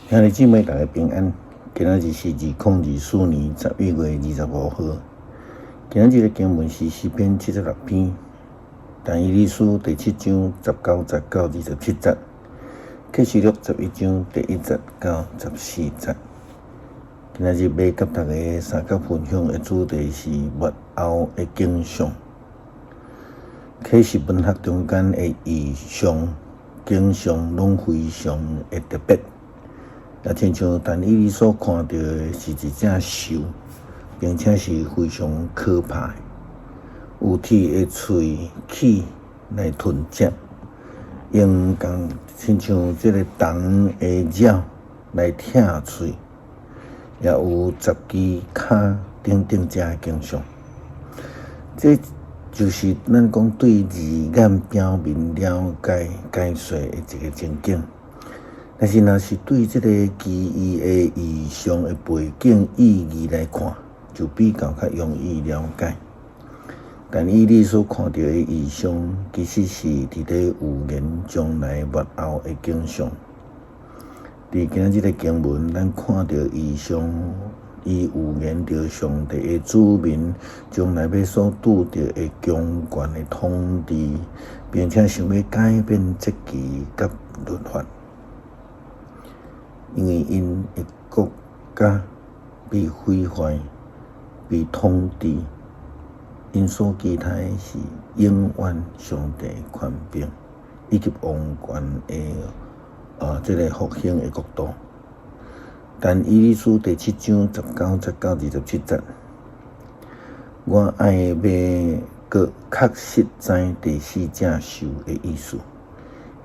兄弟姊妹，大家平安。今仔日是2024年11月25號。今仔日的經文是詩篇76篇，但以理書第七章19節到27節，啟示錄11章第1節到14節。今仔日欲佮大家相佮分享的主題是末後的景象。啟示文學中間的異象景象，攏非常的特別。也親像但以理所看著的是一隻獸，並且是非常可怕的，有鐵的喙齒來吞食，用仝親像這个銅的爪來拆喙，也有十支跤等等這景象。這就是咱講對字眼表面了解解說的一个情景。但是，若是對這个奇異的異象的背景意義來看，就比較較容易了解。但以理所看著的異象，其實是佇咧預言將來末後的景象。佇今仔這个經文，咱看著異象，伊預言著上帝的子民將來欲所拄著的強權的統治，並且想欲改變節期佮律法。因為𪜶的國家被毀壞、被統治，𪜶所期待的是永遠上帝的權柄以及王權的這个復興的國度。但以理書第七章19節到27節，我愛欲閣確實知第四隻獸的意思，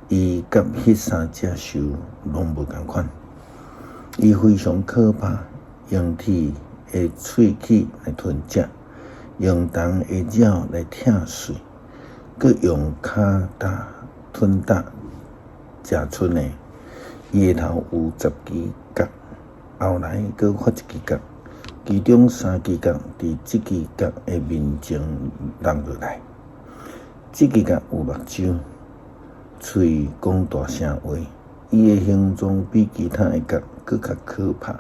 伊佮彼三隻獸攏無仝款。伊非常可怕，用鐵的喙齒來吞食，用銅的爪來拆碎，閣用跤踏吞踏食賰的。伊的頭有十支角，後來閣發一支角，其中三支角佇這支角的面前落落來。這支角有目睭，喙講大聲話。伊的形狀比其他的角閣較可怕。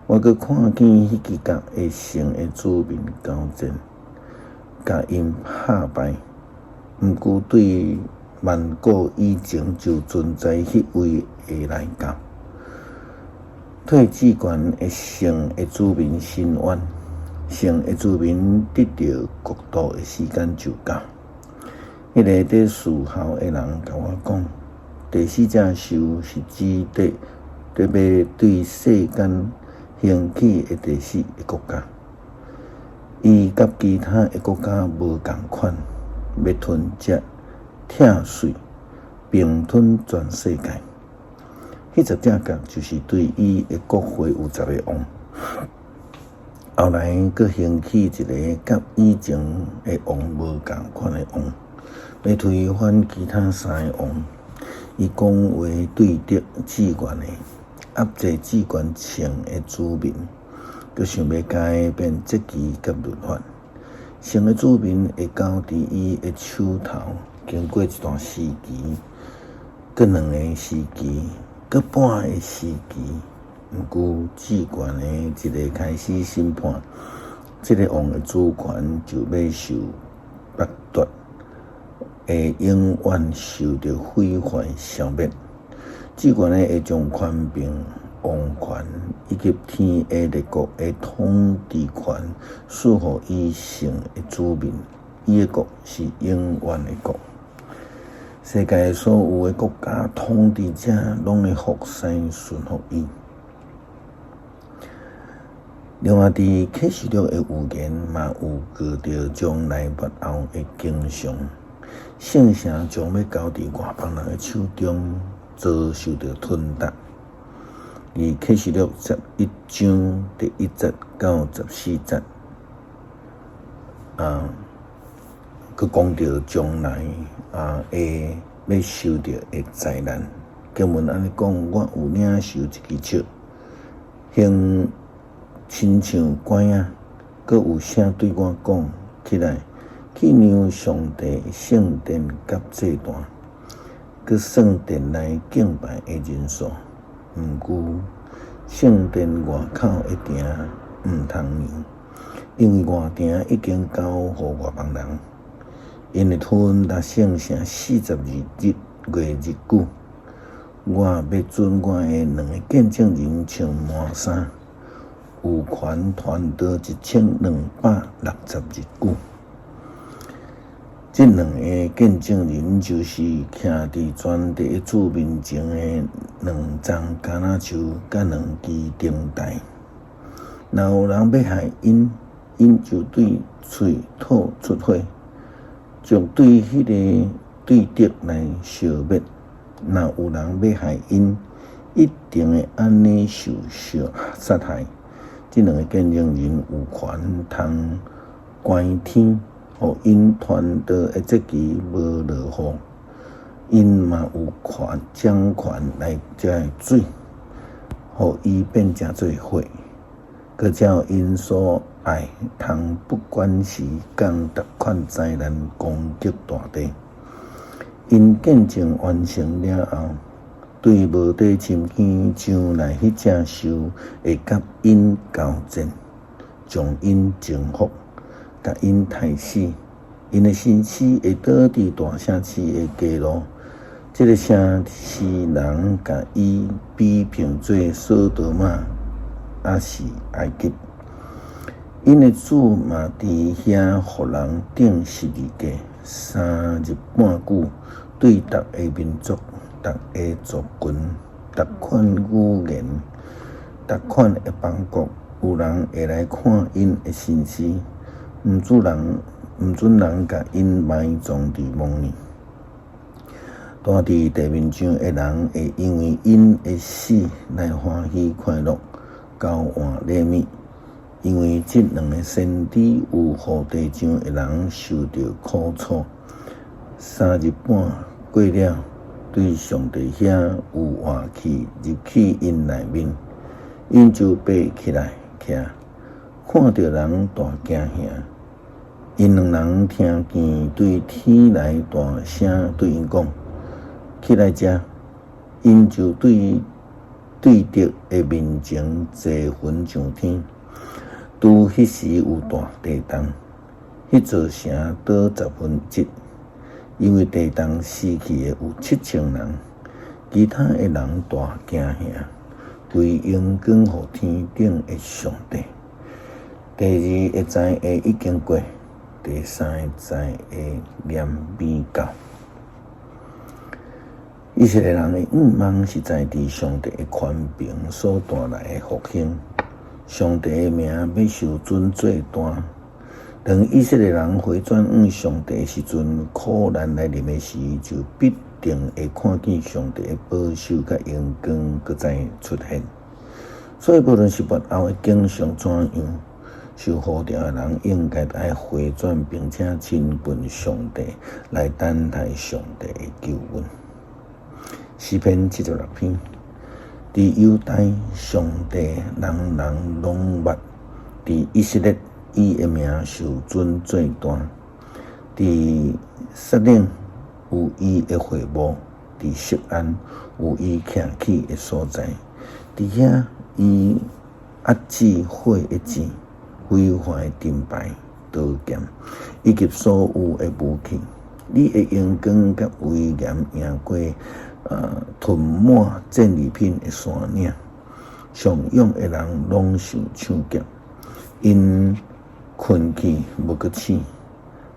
我閣看見彼支角的城的子民交戰，共𪜶拍敗。毋過對萬古以前就存在彼位會來到，替至懸的城的子民伸冤。城的子民得著國度的時間就到。彼个佇侍候的人共我講，第四隻獸是指佇欲對世間興起的第四个國家，伊佮其他的國家無仝款，欲吞食、拆碎、併吞全世界。彼十隻角就是對伊的國會有十个王。後來閣興起一个佮以前的王無仝款的王，欲推翻其他三个王。伊講話對敵至懸的，壓制至懸城的子民，閣想欲改變節期佮律法。城的子民會交佇伊的手頭，經過一段時期，閣兩个時期，閣半个時期。毋過至懸的一个開始審判，這个王的主權就欲受剝奪。會永遠受著毀壞消滅。至懸的會將權柄、王權以及天下列國的統治權賜予伊城的子民。伊的國是永遠的國。世界所有的國家統治者攏會服侍順服伊。另外，佇啟示錄的預言嘛有告著將來末後的景象。聖城將欲交佇外邦人的手中，遭受著吞踏。佇啟示錄11章第1節到14節，閣講著將來會欲受著的災難。經文按呢講，我有領受一支尺，形親像拐仔，閣有聲對我講，起來，去量上帝聖殿佮祭壇，閣算殿內敬拜的人數。毋過聖殿外口的埕毋通量，因為外埕已經交予外邦人。𪜶會吞衲聖城42日月日久。我欲准我的兩个見證人穿麻衫，有權傳道1260日久。這兩個見證人就是徛佇全地的主面前的兩叢橄欖樹佮兩支燈台。若有人欲害𪜶，𪜶就對喙吐出火，就對彼个對敵來燒滅。若有人欲害𪜶，一定會按呢受燒殺害。這兩个見證人有權通關天，予𪜶傳道的節期無落雨。𪜶嘛有權掌權來這个水，予伊變成做血。閣照𪜶所愛，通不管時降逐款災難攻擊大地。𪜶見證完成了後，對無底深坑上來彼隻獸會佮𪜶交戰，將𪜶征服，共𪜶刣死。𪜶的身屍會倒佇大城市的街路。這个城市人共伊比拼做索多瑪，抑是埃及。𪜶的主嘛佇遐予人釘十字架3日半久，對逐个民族、逐个族群、逐款語言、逐款的邦國，有人會來看𪜶的身屍，毋准人共𪜶埋葬佇墓裡。住佇地面上的人會因為𪜶的死來歡喜快樂，交換禮物，因為這兩个先知有予地上的人受著苦楚。3日半過了，對上帝遐有活氣入去𪜶內面，𪜶就爬起來徛，看著人大驚嚇。𪜶兩人聽見對天來大聲對𪜶講：起來遮！𪜶就對對敵的面前坐雲上天。拄彼時有大地動，彼座城倒1/10，因為地動死去的有7000人，其他的人大驚嚇，歸榮光予天頂的上帝。第二个災禍已經過，第三个災禍連尾到。以色列人的願望是在佇上帝的權柄所帶來的復興，上帝的名欲受尊做大。當以色列人回轉向上帝的時陣，苦難來臨的時，就必定會看見上帝的保守佮榮光閣再出現。所以，無論是末後的景象怎樣，受呼召的人應該愛回轉，並且親近上帝，來等待上帝的救恩。詩篇76篇，佇猶大，上帝人人攏捌；佇以色列，伊的名受尊做大。佇撒冷有伊的會幕，佇錫安有伊徛起的所在。佇遐，伊壓止火的箭，毀壞盾牌、刀劍，以及所有的武器。你的榮光佮威嚴贏過囤滿戰利品的山嶺，上勇的人攏受搶劫，𪜶睏去無閣醒，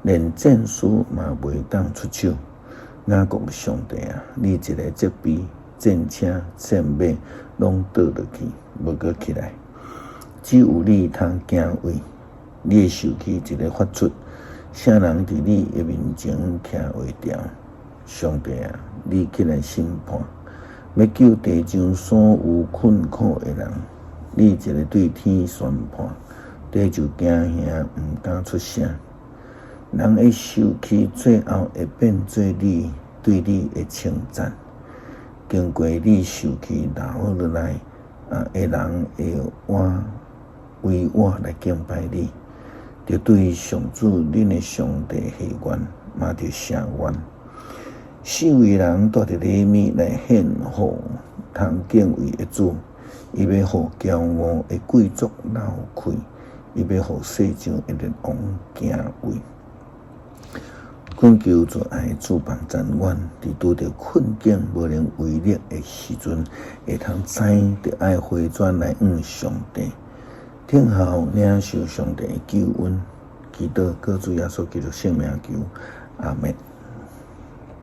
連戰士嘛袂當出手。雅各上帝啊，你一个責備，戰車、戰馬攏倒落去，無閣起來。只有你通敬畏，你的受氣一个發出，啥人佇你的面前徛會牢？上帝啊，你起來審判，欲救地上所有困苦的人。你一个對天宣判，地就驚嚇，毋敢出聲。人的受氣最後會變做你對你的稱讚。經過你受氣留落來的人會倚為我來敬拜你，著對上主恁的上帝許願，嘛著成願。四圍人帶著禮物來獻予通敬畏的主，伊欲予驕傲的貴族落氣，伊欲予世上的列王驚畏。懇求慈愛主幫贊阮，佇拄著困境無能為力的時陣，會通知著愛回轉來向上帝，等候領受上帝的救恩。祈禱靠主耶穌基督聖名求，阿們。